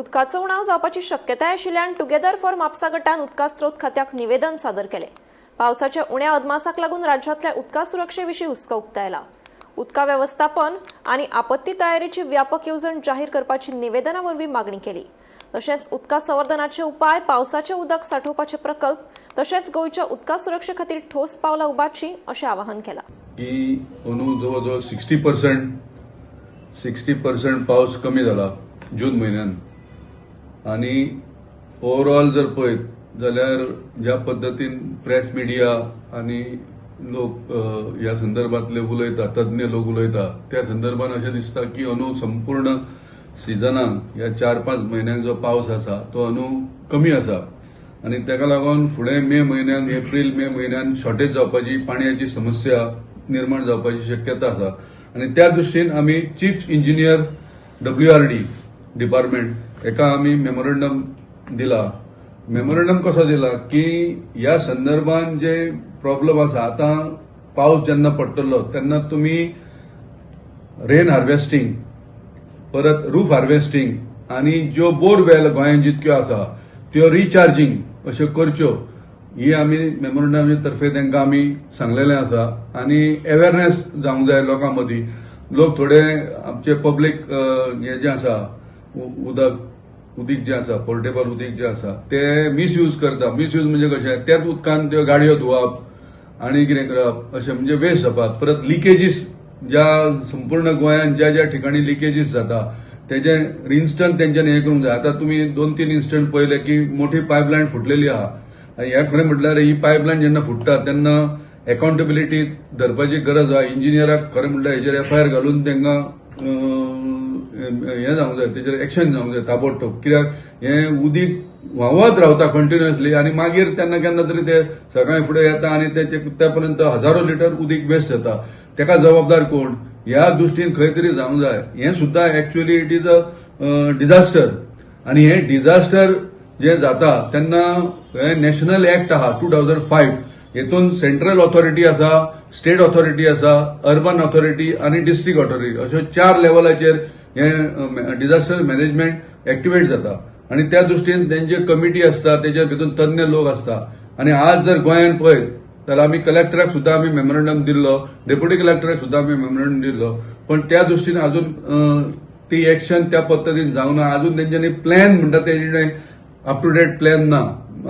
उदकाचो उणाव जावपाची शक्यताय आशिल्ल्यान टुगेदर फॉर म्हापसा गटान उदका स्रोत खात्याक निवेदन सादर केलें. पावसाच्या उण्या अदमासाक लागून राज्यांतल्या उदका सुरक्षे विशीं हुस्को उक्तायला. उदका वेवस्थापन आनी आपत्ती तयारेची व्यापक येवजण जाहीर करपाची निवेदना वरवीं मागणी केली. तशेंच उदका संवर्धनाचे उपाय, पावसाचें उदक सांठोवपाचे प्रकल्प तशेंच गोंयच्या उदका सुरक्षे खातीर ठोस पावलां उबारचीं अशें आवाहन केलां. की अंदू जवळ जवळ 60% पावस कमी जाला जून म्हयन्यान आनी ओवरऑल जर पळयत जाल्यार ज्या पद्दतीन प्रेस मिडिया आनी लोक ह्या संदर्भातले उलयता, तज्ञ लोक उलयता, त्या संदर्भात अशें दिसता की अंदू संपूर्ण सिजनाक ह्या 4-5 म्हयन्यांक जो पावस आसा तो अंदू कमी आसा आनी ताका लागून फुडें मे म्हयन्यान, एप्रील मे म्हयन्यान शॉर्टेज जावपाची, पाणयाची समस्या निर्माण जावपाची शक्यता आसा. आनी त्या दृश्टीन आमी chief engineer WRD department हेका आमी मेमोरंडम दिला. मेमोरंडम कसो दिला की ह्या संदर्भान जे प्रॉब्लम आसा, आतां पावस जेन्ना पडटलो तेन्ना तुमी रेन हार्वेस्टींग, परत रूफ हार्वेस्टींग आनी ज्यो बोरवेल गोंयांत जितक्यो आसा त्यो रिचार्जींग अश्यो करच्यो, ही आमी मेमोरंडमाचे तर्फे तांकां आमी सांगलेलें आसा. आनी अवेरनेस जावंक जाय लोकां मदीं. लोक थोडे आमचे पब्लीक हे जें आसा उदक उदीक जें आसा, पोर्टेबल उदीक जें आसा ते मिसयूज करता. मिसयूज म्हणजे कशें, त्याच उदकान त्यो गाडयो धुवप आनी कितें करप अशें, म्हणजे वेस्ट जावपाक. परत लिकेजीस, ज्या संपूर्ण गोंयांत ज्या ज्या ठिकाणी लिकेजीस जाता तेजे इन्स्टंट तेंच्यांनी हें करूंक जाय. आतां तुमी दोन तीन इन्स्टंट पळयले की मोठी पायपलायन फुटलेली आहा. आनी हें खरें म्हटल्यार ही पायपलायन जेन्ना फुट्टा तेन्ना अकाउंटेबिलिटी धरपाची गरज आहा. इंजिनियराक खरें म्हटल्यार हेजेर एफआयआर घालून तांकां हें जावंक जाय, तेजेर एक्शन जावंक जाय ताबडतोब, कित्याक हें उदीक व्हांवत रावता कंटिन्युअसली आनी मागीर तेन्ना केन्ना तरी ते सकाळी फुडें येता आनी ते त्या पर्यंत हजारो लिटर उदीक वेस्ट जाता. तेका जबाबदार कोण, ह्या दृश्टीन खंय तरी जावंक जाय. हें सुद्दां actually it is a disaster आनी हें डिझास्टर जें जाता तेन्ना हें नॅशनल एक्ट आहा 2005, हेतून सेंट्रल ऑथॉरिटी आसा, स्टेट ऑथॉरिटी आसा, अर्बन ऑथॉरिटी आनी डिस्ट्रिक्ट ऑथॉरिटी, अश्यो चार लेवलाचेर हें डिझास्टर मॅनेजमेंट एक्टिवेट जाता. आनी त्या दृश्टीन तेंचे कमिटी आसता, तेच्या भितून तज्ञ लोक आसता. आनी आज जर गोंयांत पळयत जाल्यार आमी कलेक्टराक सुद्दां आमी मेमोरंडम दिल्लो, डेप्युटी कलेक्टराक सुद्दां आमी मेमोरंडम दिल्लो, पण त्या दृश्टीन अजून ती एक्शन त्या पद्दतीन जावंक ना. अजून तेंच्यांनी प्लॅन म्हणटा तेजें अप टू डेट प्लॅन ना.